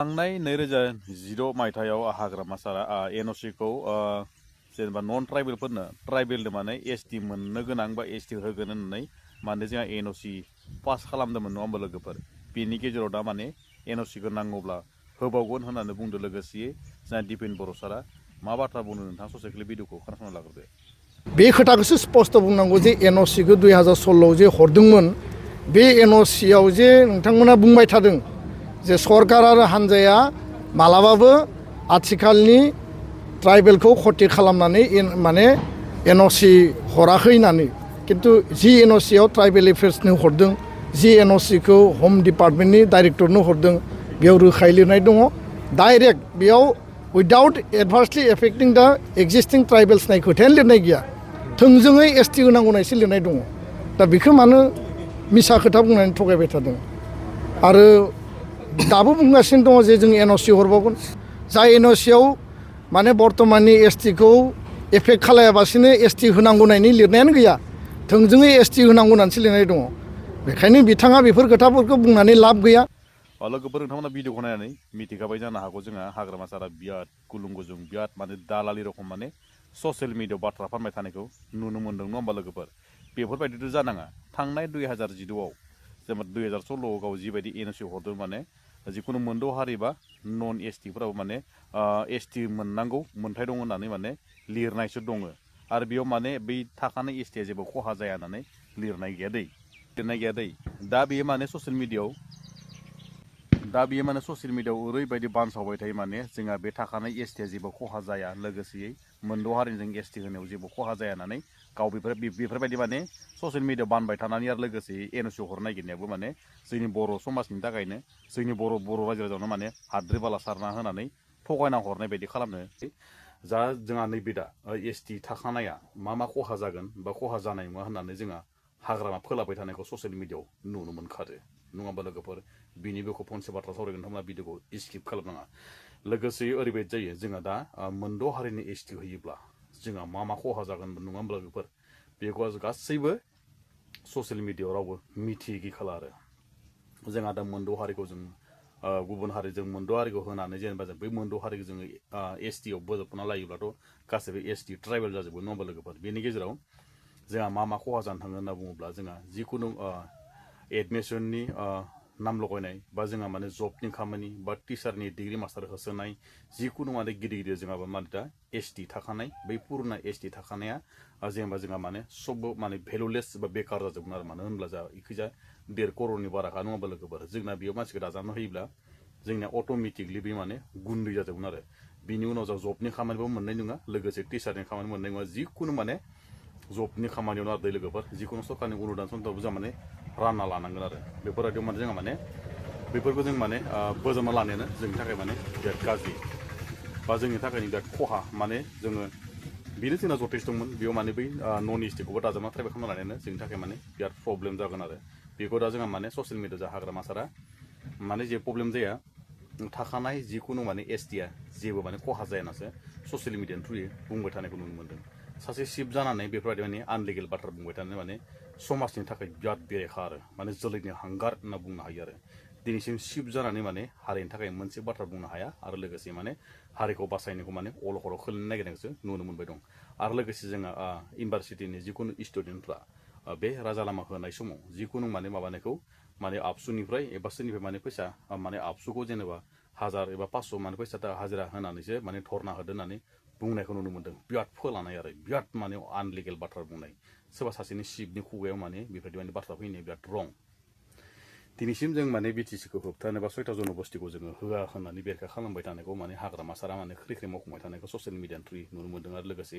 थांनाय 2010 मायथाइयाव हाग्रामा सारा एनअसिखौ जेनेबा नन ट्राइबेलफोरनो ट्राइबेलनो माने एसटि मोननो गोनां बा एसटि होगोन होननानै माने जोंहा एनअसि पास खालामदोंमोन नङा होमबा लोगोफोर बेनि गेजेराव दा माने एनअसिखौ नांगौब्ला होबावगोन होननानै बुंदों लोगोसे जोंहा दिपेन बर' सारा मा बाथ्रा बुंनो नोंथाङा ससे क्लिप भिडिअखौ खोनासंना लाग्रोदो। बे खोथाखौसो स्पष्ट बुंनांगौ जे एनअसिखौ 2016 जे हरदोंमोन बे एनअसियाव जे नोंथांमोना बुंबाय थादों जे सरकार आरो हानजाया मालाबाबो आथिखालनि ट्राइबेलखौ खति खालामनानै माने एनअसि हराखै होननानै खिन्थु जि एनअसियाव ट्राइबेल एफेयार्सनो हरदों जि एनअसिखौ हम डिपार्टमेन्टनि डाइरेक्टरनो हरदों बेयाव रोखायै लिरनाय दङ डाइरेक्ट बेयाव उइदाउट एडभार्सलि एफेक्टिं दा एक्जिस्टिं ट्राइबेल्स नाय खोथायानो लिरनाय गैया थोंजोङै एसटि होनांगौ नायसो लिरनाय दङ दा बेखौ मानो मिसा खोथा बुंनानै थगायबाय थादों आरो दाबो बुंगासिनो दङ जे जों एनअसि हरबावगोन जाय एनअसियाव माने बर्तमाननि एसटिखौ एफेक्ट खालायाबासिनो एसटि होनांगौ नायनि लिरनायानो गैया थोंजोङै एसटि होनांगौ होननानैसो लिरनाय दङ बेखायनो बिथाङा बेफोर खोथाफोरखौ बुंनानै लाब गैया। लोगोफोर नोंथांमोना भिडिअखौ नायनानै मिथिखाबाय जानो हागौ जोंहा हाग्रामा सारा बिराद गुलुं गुजुं बिराद माने दालालि रखम माने ससियेल मिडियायाव बाथ्रा फोरमाय थानायखौ नुनो मोन्दों नङा होमबा लोगोफोर बेफोरबायदिथ' जानाङा थांनाय 2016आव जेनेबा 2016आव जिबायदि एनअसि हरदों माने जिखुनु मोनद' हारि बा नन एसटिफोराबो माने एसटि मोननांगौ मोन्थाय दं होननानै माने लिरनायसो दङ आरो बेयाव माने बै थाखानाय एसटिया जेबो खहा जाया होननानै लिरनाय गैया दै दा बेयो माने ससियेल मिडियायाव ओरैबायदि बानसावबाय थायो माने जोंहा बे थाखानाय एसटिया जेबो खहा जाया लोगोसेयै मोनद' हारिजों एसटि होनायाव जेबो खहा जाया होननानै गाव बेफोरबायदि माने ससियेल मिडियायाव बानबाय थानानै आरो लोगोसे एनअसि हरनो नागिरनायाबो माने जोंनि बर' समाजनि थाखायनो जोंनि बर' रायजो राजायावनो माने हाद्रि बाला सारना होनानै थगायना हरनाय बायदि खालामनो जा जोंहा नैबे दा एसटि थाखानाया मा खहा जागोन बा खहा जानाय नङा होननानै जोंहा हाग्रामा फोलाबाय थानायखौ ससियेल मिडियायाव नुनो मोनखादो नङा होमबा लोगोफोर बिनि बेखौ फंसे बाथ्रा सावरायगोन नोंथांमोना भिडिअखौ स्किप खालामनाङा लोगोसे ओरैबायदि जायो जोंहा दा मोनद' हारिनि एसटि होयोब्ला जोंहा मा खहा जागोन नङा होमबा लोगोफोर बेखौ गासैबो ससियेल मिडियायाव रावबो मिथियै गैखाला आरो जोंहा दा मोनद' हारिखौ जों गुबुन हारिजों मोनद' हारिखौ होनानै जेनेबा जों बै मोनद' हारिखौ जोङो एसटियाव बोजबना लायोब्लाथ' गासैबो एसटि ट्राइबेल जाजोबो नङा होमबा लोगोफोर बेनि गेजेराव जोंहा मा खहा जानो थाङो होनना बुङोब्ला जोंहा जिखुनु एडमिसननि नाम लगायनाय बा जोंहा माने जबनि खामानि बा टिचारनि डिग्रि मास्टार होसोनाय जिखुनु माने गिदिर जोंहा माने दा एसटि थाखानाय बै पुरुना एसटि थाखानाया जेनेबा जोंहा माने सबबो माने भेलुलेस बा बेकार जाजोबगोन आरो मानो होनब्ला जोंहा इखैजा 1.5 करोड़नि बाराखा नङा होमबा लोगोफोर जोंना बेयाव मानसिखौ दाजाबना होयोब्ला जोंनिया अट'मेटिकलि बे माने गुन्दै जाजोबगोन आरो बिनि उनाव जों जबनि खामानिबो मोननाय नङा लोगोसे टिचारनि खामानि मोननाय नङा जिखुनु माने जबनि खामानियावनो आरो लोगोफोर जिखुनु सरकारनि अनुदान सन्थाबो जों माने रानना लानांगोन आरो बेफोरबायदियाव माने जोंहा माने बेफोरखौ जों माने बोजबना लानायानो जोंनि थाखाय माने बिराद गाज्रि बा जोंनि थाखायनो बिराद खहा माने जोङो बेनो जोंना जथेस्थ'मोन बेयाव माने बै नन इस्टिखौबो दाजाबना ट्राइबेल खालामना लानायानो जोंनि थाखाय माने बिराद प्रब्लेम जागोन आरो बेखौ दा जोंहा माने ससियेल मिडिया जा हाग्रामा सारा माने जे प्रब्लेम जाया थाखानाय जिखुनु माने एसटिया जेबो माने खहा जायानासो ससियेल मिडियानि थ्रुयै बुंबाय थानायखौ नुनो मोन्दों सासे सिफ जानानै बेफोरबायदि माने आनलिगेल बाथ्रा बुंबाय थानानै माने समाजनि थाखाय बिराद बेरेखा आरो माने जोलैनि हांगार होनना बुंनो हायो आरो दिनैसिम सिफ जानानै माने हारिनि थाखाय मोनसे बाथ्रा बुंनो हाया आरो लोगोसे माने हारिखौ बासायनायखौ माने अलखदाव खोलैनो नागिरनायखौसो नुनो मोनबाय दं आरो लोगोसे जोंहा इउनिभारसिटिनि जिखुनु स्टुडेन्टफ्रा बे राजा लामा होनाय समाव जिखुनु माने माबानायखौ माने आबसुनिफ्राय एबा सोरनिफ्राय माने फैसा माने आबसुखौ जेनेबा 1000 एबा 500 माने फैसा हाजिरा होनानैसो माने धरना होदो होननानै बुंनायखौ नुनो मोन्दों बिराद फोलानाय आरो बिराद माने आनलिगेल बाथ्रा बुंनाय सोरबा सासेनि सिफनि खुगायाव माने बेफोरबायदि माने बाथ्रा फैनाया बिराद रं दिनैसिम जों माने बिटिसिखौ होबथानो बा 6था जनबस्थिखौ जोङो होआ होननानै बेरेखा खालामबाय थानायखौ माने हाग्रामा सारा माने ख्रि मावफुंबाय थानायखौ ससियेल मिडियानि थ्रुयै नुनो मोन्दों आरो लोगोसे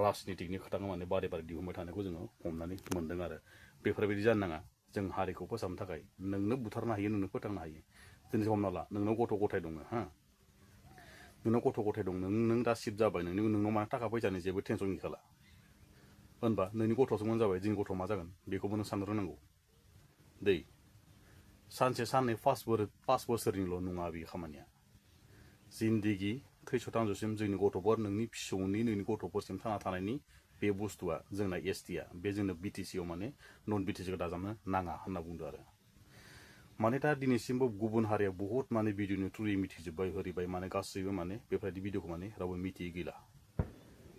राजनितिकनि खोथाखौ माने बारे दिहुनबाय थानायखौ जोङो हमनानै मोन्दों आरो बेफोरबायदि जानो नाङा जों हारिखौ फोसाबनो थाखाय नोंनो बुथारनो हायो नोंनो फोथांनो हायो दिनै हमना ला नोंनाव गथ' गथाय दङ नोंनाव गथ' गथाय दं नों दा सिफ जाबाय नोंनाव मा थाखा फैसानि जेबो टेनसन गैखाला होनबा नोंनि गथ'सो जाबाय जोंनि गथ' मा जागोन बेखौबो नों साननो रोंनांगौ दै सानसे साननै 5 बोसोरनिल' नङा बे खामानिया जिन्दगि थैस' थांजोसिम जोंनि गथ'फोर नोंनि फिसौनि नोंनि गथ'फोरसिम थांना थानायनि बे बुस्थुआ जोंना एसटिया बे जोंनो बिटिसियाव माने नन बिटिसिखौ दाजाबनो नाङा होनना बुंदों आरो माने दा दिनैसिमबो गुबुन हारिया बहुत माने भिडिअनि थ्रुयै मिथिजोब्बाय होरिबाय माने गासैबो माने बेफोरबायदि भिडिअखौ माने रावबो मिथियै गैला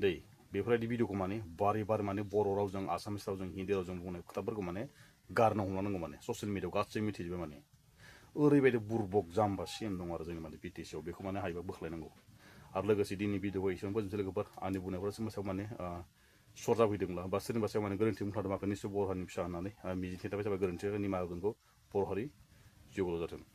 दै बेफोरबायदि भिडिअखौ माने बारे बारे माने बर' रावजों आसामिस रावजों हिन्दी रावजों बुंनाय खोथाफोरखौ माने गारनो हमलांनांगौ माने ससियेल मिडियाआव गासैबो मिथिजोबबाय माने ओरैबायदि बुरबक जाम्बा सिन दं आरो जोंनि माने बिटिसिआव बेखौ माने हायोबा बोख्लायनांगौ आरो लोगोसे दिनै भिडिअखौ एसेबां फोजोबनोसै लोगोफोर आंनि बुंनायफोरा सोरबा सायाव माने सर्ट जाफैदोंब्ला बा सोरनिबा सायाव माने गोरोन्थि बुंफ्लांदोंबा निस्सय बर' हारिनि फिसा होननानै मिजिंथिनाय थाबाय गोरोन्थि निमाहा होगोनखौ बर' हारि जिउआव जाथों।